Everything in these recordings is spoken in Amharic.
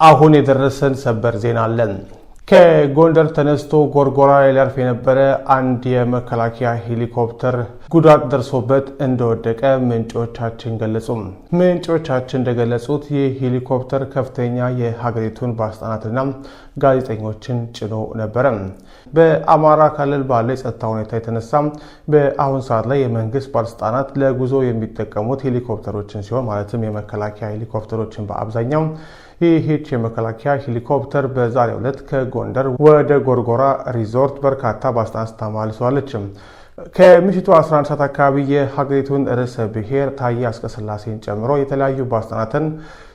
አሁን የደረሰን ሰበር ዜና አለን። ከጎንደር ተነስቶ ጎርጎራ ላይ ሊያርፍ የነበረ አንድ የመከላከያ ሄሊኮፕተር ጉዳት ደርሶበት እንደወደቀ ምንጮቻችን ገለጹ። ምንጮቻችን እንደገለጹት ይህ ሄሊኮፕተር ከፍተኛ የሀገሪቱን ባለስልጣናትና ጋዜጠኞችን ጭኖ ነበረ። በአማራ ክልል ባለው የጸጥታ ሁኔታ የተነሳ በአሁን ሰዓት ላይ የመንግስት ባለስልጣናት ለጉዞ የሚጠቀሙት ሄሊኮፕተሮችን ሲሆን፣ ማለትም የመከላከያ ሄሊኮፕተሮችን በአብዛኛው። ይህች የመከላከያ ሄሊኮፕተር በዛሬው ዕለት ከጎንደር ወደ ጎርጎራ ሪዞርት በርካታ ባለስልጣናት ታመላልሳለች። ከምሽቱ 11 ሰዓት አካባቢ የሀገሪቱን ርዕሰ ብሔር ታዬ አጽቀሥላሴን ጨምሮ የተለያዩ ባለስልጣናትን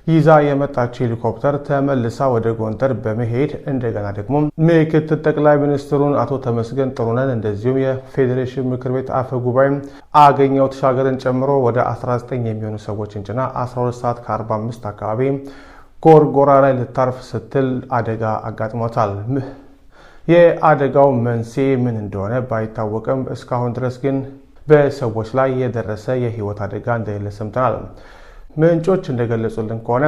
ይዛ የመጣችው ሄሊኮፕተር ተመልሳ ወደ ጎንደር በመሄድ እንደገና ደግሞ ምክትል ጠቅላይ ሚኒስትሩን አቶ ተመስገን ጥሩነህን፣ እንደዚሁም የፌዴሬሽን ምክር ቤት አፈ ጉባኤ አገኘሁ ተሻገርን ጨምሮ ወደ 19 የሚሆኑ ሰዎችን ጭና 12 ሰዓት ከ45 አካባቢ ጎርጎራ ላይ ልታርፍ ስትል አደጋ አጋጥሟታል። የአደጋው መንስኤ ምን እንደሆነ ባይታወቅም እስካሁን ድረስ ግን በሰዎች ላይ የደረሰ የሕይወት አደጋ እንደሌለ ሰምተናል። ምንጮች እንደገለጹልን ከሆነ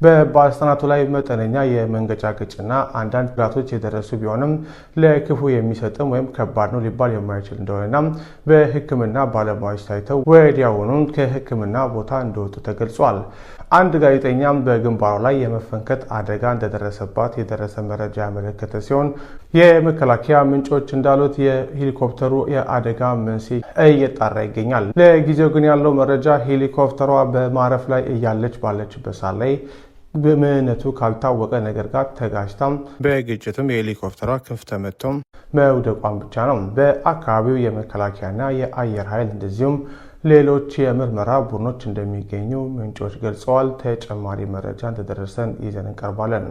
በባለስልጣናቱ ላይ መጠነኛ የመንገጫገጭና አንዳንድ ጉዳቶች የደረሱ ቢሆንም ለክፉ የሚሰጥም ወይም ከባድ ነው ሊባል የማይችል እንደሆነና በሕክምና ባለሙያዎች ታይተው ወዲያውኑ ከሕክምና ቦታ እንደወጡ ተገልጿል። አንድ ጋዜጠኛም በግንባሩ ላይ የመፈንከት አደጋ እንደደረሰባት የደረሰ መረጃ ያመለከተ ሲሆን፣ የመከላከያ ምንጮች እንዳሉት የሄሊኮፕተሩ የአደጋ መንስኤ እየጣራ ይገኛል። ለጊዜው ግን ያለው መረጃ ሄሊኮፕተሯ በማረፍ ላይ እያለች ባለችበት ሰዓት ላይ በምንነቱ ካልታወቀ ነገር ጋር ተጋጭታም በግጭቱም የሄሊኮፕተሯ ክንፍ ተመቶም መውደቋን ብቻ ነው። በአካባቢው የመከላከያና የአየር ኃይል እንደዚሁም ሌሎች የምርመራ ቡድኖች እንደሚገኙ ምንጮች ገልጸዋል። ተጨማሪ መረጃ እንደደረሰን ይዘን እንቀርባለን።